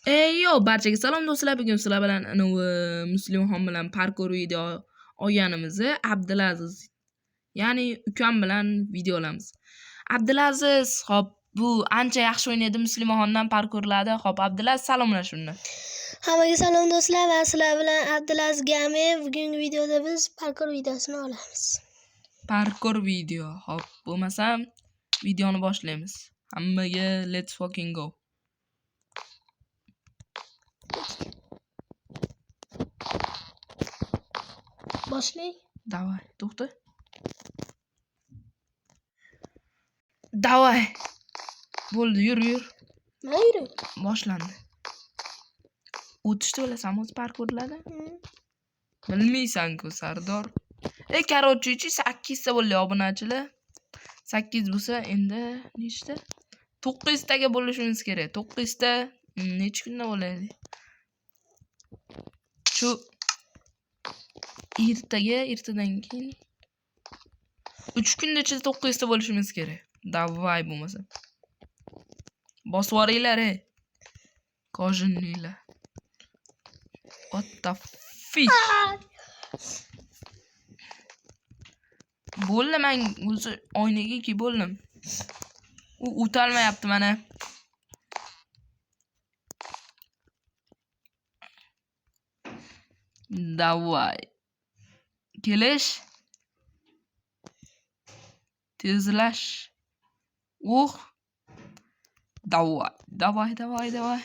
Ey yo, barchaga salom do'stlar. Bugun sizlar bilan anavi Muslimxon bilan parkour video olganimizni Abdulaziz, ya'ni ukam bilan video olamiz. Abdulaziz, hop, bu ancha yaxshi o'ynaydi Muslimxondan parkurlarda. Hop, Abdulaziz salomlash undan. Hammaga salom do'stlar, va sizlar bilan Abdulaziz Gami. Bugungi videoda biz parkour videosini olamiz. Parkour video. Hop, bo'lmasam videoni boshlaymiz. Hammaga let's fucking go. Boshlang. Давай, to'xta. Давай. Bo'ldi, yur, yur. Nima yurib? Boshlandi. O'tishni bilasanmi o'zi parkurlarda? Bilmaysan-ku, Sardor. Короче, 8 ta bo'ldi obunachilar. 8 bo'lsa, endi nechta? 9 taga bo'lishimiz kerak. 9 ta necha kunda bo'ladi? Shu ertaga, ertadan keyin 3 kunda ichida 9 ta bo'lishimiz kerak. Davay bo'lmasa. Bosib yuboringlar, ey. Kojinliklar. What the fish? Bo'ldi, men o'zi oynaga kelib bo'ldim. U o'talmayapti mana. Davay. Kelish. Tezlash. Oh. Davay, davay, davay, davay.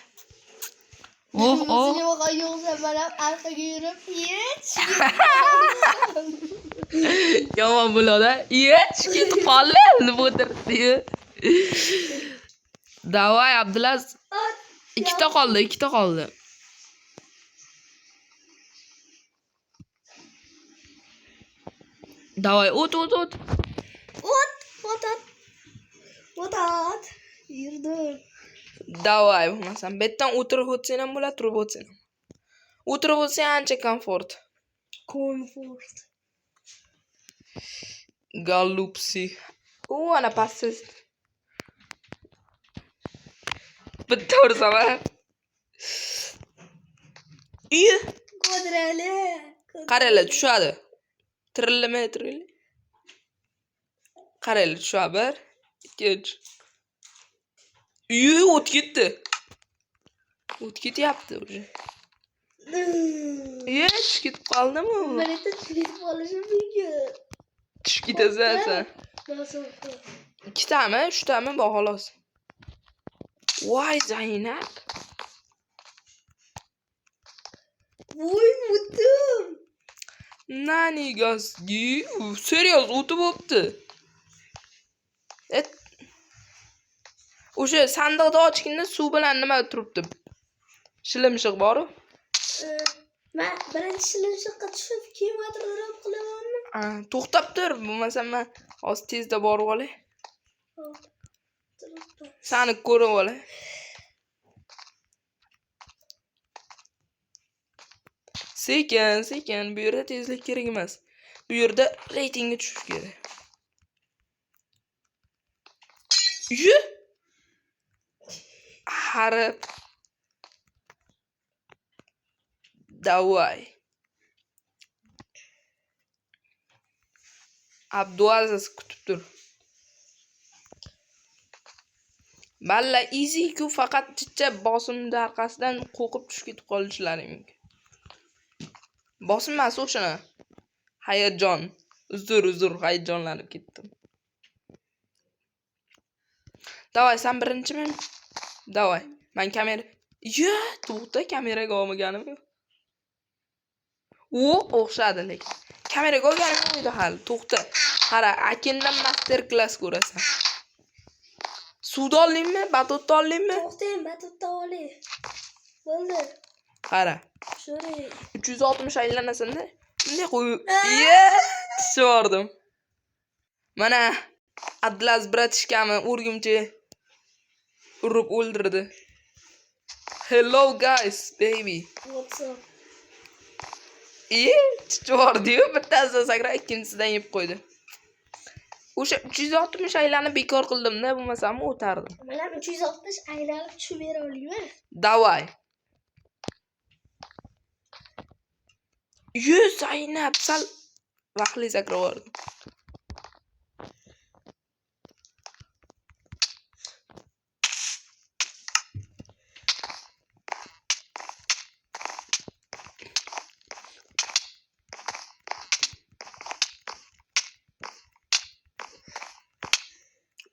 Oh, oh. Muslimxon yo'qsa man ham orqaga yurib, hech. Yomon bo'ladi. Yech, ketib qoldi, deb o'tiribdi. Davay, Abdulaziz. Ikkita qoldi, ikkita qoldi. Davay, o't, o't, o't. O't, o't, o't. O't, o't. Yurdim. Davay, bo'lmasam bu yerdan o'tirib o'tsang ham bo'ladi, turib o'tsang ham. O'tirib o'tsang ancha komfort. Komfort. Galupsi. U ana pastda. Bitta ursam a. Iy, Kodrali. Qaranglar, tushadi. Tirillimi, tirilli. Qaranglar, tushadi. 1, 2, 3. Iy, o't ketdi. O't ketyapti уже. Iy, tushib ketib qoldimi? Mana tushib qolishim mumkin. Tushib ketasan sen. Nasıl? Ikkitami, uchtami bor xolos. Voy Zaynab. Voy o'tdim. Nani gazgi. Serios o'tib bo'pti. Et. O'sha sandiqni ochganda suv bilan nima turibdi? Shilimshiq bor-u. Men birinchi shilimshiqqa tushib, keyin drop qilamanmi? To'xtab tur, bo'lmasa men hozir tezda borib olay. Sani ko'rib olay. Sekin, sekin, bu yerda tezlik kerak emas. Bu yerda reytingga tushish kerak. Uyi? Harib. Davay. Abdulaziz kutib tur. Balla easy ku, faqat chicha bosimni orqasidan qo'rqib tushib ketib qolishlari mumkin. Bosim emas o'shani. Hayajon. Uzr, uzr, hayajonlanib ketdim. Davay, sen birinchimi? Davay. Men kamera... Yo, to'xta, kameraga olmaganim yo'q. U o'xshadi lekin. Kameraga olganim yo'q edi hali. To'xta. Qara, akindan master klass ko'rasan. Suvni oldingmi? Batutni oldingmi? To'xtang, batutni olay. Bo'ldi. Qara. Shuri. 360 aylanasan-da. Bunday qo'yib, ye, tushib yubordim. Mana Abdulaziz bratishkami o'rgimchi urib o'ldirdi. Hello guys, baby. What's up? Tushib yubordi-yu, bittasidan sakrab, ikkinchisidan yeb qo'ydi. O'sha 360 aylanib bekor qildim-da, bo'lmasam o'tardim. Men ham 360 aylanib tushib bera olaman. Davay. Yuz Zaynab sal vaqtli sakrab yubordim.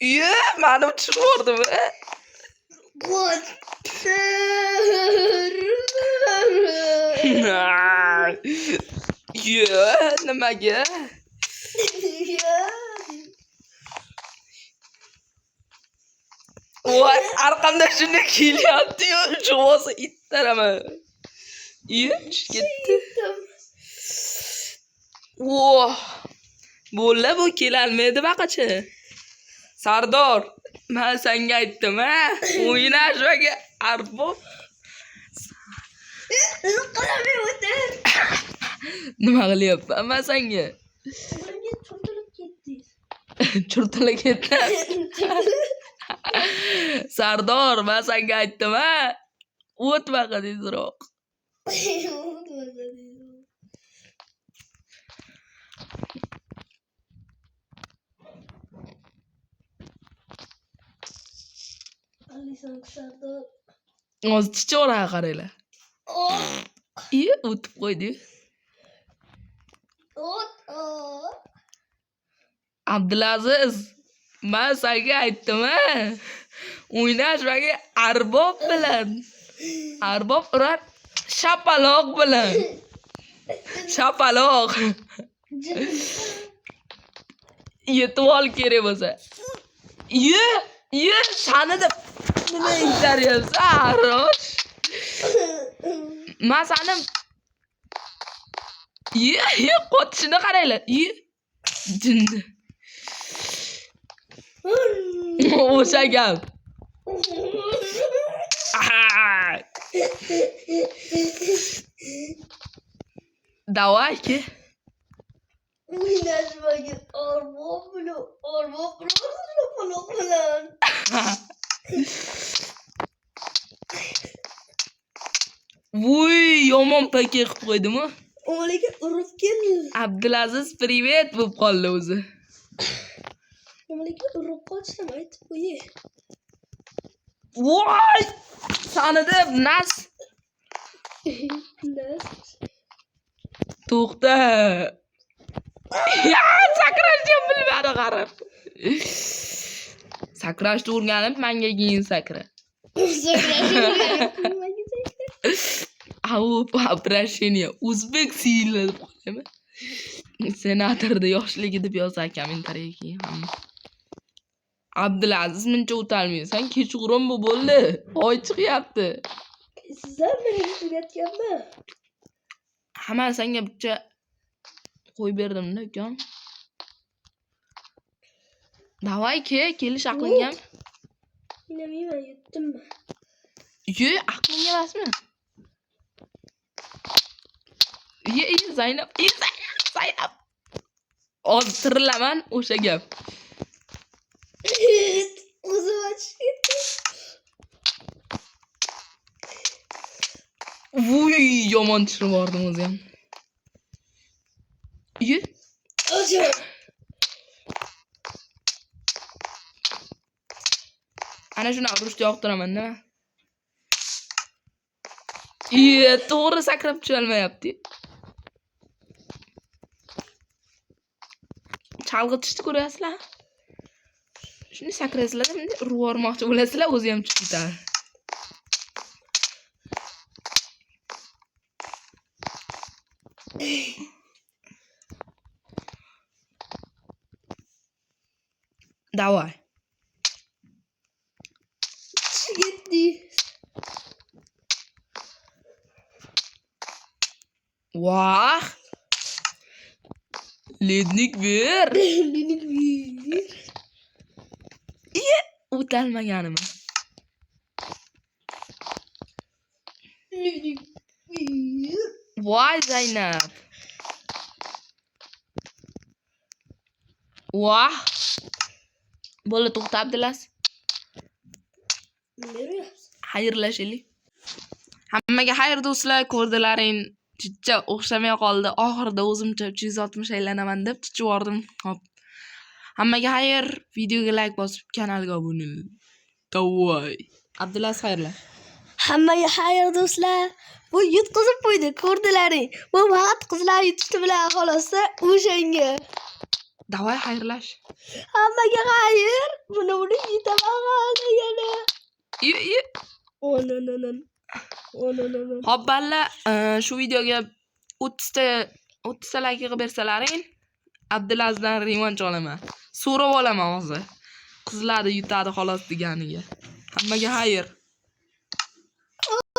Iye, mani tushirib yubordim. Iye, nimaga? Voy, arqamda shunday kelyapti-yu, juvosi ittaraman. Iye, tushib ketdi. Voh. Bo'ldi, bu kelolmaydi baqacha. Sardor, men senga aytdim, ha? O'ynashmaga arbob. Qaramay o'tir. Nima qilyapman men senga? Bunga churtilib ketdingiz. Churtila ketdi. Sardor, men senga aytdim, ha? O'tmaqa tezroq. Alisan Sardor. Hozir chichoraga qaranglar. Oh, Iye, o'tib qo'ydi. o't, oh. Abdulaziz, men senga aytdim, ha? O'ynashmaga arbob bilan. Arbob urar shapaloq bilan. Shapaloq. Yetib ol kerak bo'lsa. Iye, iye, sani deb nima itaryapsan, harosh? Men sani. Iye, iye, qotishini qaranglar. Iye. Jinni. O'sha gap. Aha. Давай ke. O'ynashmaga arbob bilan, arbob bilan, shapaloq bilan. Vuy, yomon paka qilib qo'ydimi? O'g'liga urib keldi. Abdulaziz привет bo'lib qoldi o'zi. O'g'liga urib qochdim, aytib qo'yay. Voy! Sani deb nas. Nas. To'xta. Ya, sakrashni ham bilmadi g'arib. Sakrashni o'rganib, menga keyin sakra. Sakrashni. Au, обращение. O'zbek siyla deb qo'yaymi? Senatorda yoshligi deb yozar kommentariyaga keyin hamma. Abdulaziz muncha o'tolmaysan, kechqurun bu bo'ldi. Oy chiqyapti. Sizlar meni tugatganmi? Hamma senga bitta qo'yib berdim-da, ukam. Давай ke, kelish aqlingga. Inamayman, yutdimmi? Ye, aqlingga emasmi? Ye, ye, Zaynab, ye, Zaynab, Zaynab. Hozir tirilaman, o'sha gap. O'zim ochib ketdim. Vuy, yomon tushirib yubordim o'zi ham. Ye, O'zim. Ana shuni urushni yoqtiraman-da. Iye, to'g'ri sakrab tusholmayapti. Chalg'itishni ko'ryapsizlar? Shuni sakraysizlar, bunday urib yubormoqchi bo'lasizlar, o'zi ham tushib ketadi. Давай. Tushib ketdi. Vah! Ледник ber. Lenik bir. Iye, o'talmaganimi? Lenik bir. Voy Zaynab. Voh. Bo'ldi, to'xta Abdulaziz. Nima beryapsiz? Xayrlashaylik. Hammaga xayr do'stlar, ko'rdilaring. Chicha o'xshamay qoldi. Oxirida o'zimcha 360 aylanaman deb chichib yubordim. Hop. Hammaga xayr. Videoga like bosib, kanalga obuna. Давай. Abdulaziz, xayrla. Hammaga xayr, do'stlar. Bu yutqizib qo'ydi, ko'rdilaring. Bu faqat qizlar yutishdi bilan xolosda o'shanga. Давай, xayrlash. Hammaga xayr. Buni yutaman hali yana. Iy, iy. Oh, no, no, no. Oh, no, no, no. Hop, balla, shu videoga 30 ta 30 ta like yig'ib bersalaring, Abdulazizdan revansh olaman. So'rab olaman hozir. Qizlarni yutadi xolos deganiga. Hammaga xayr.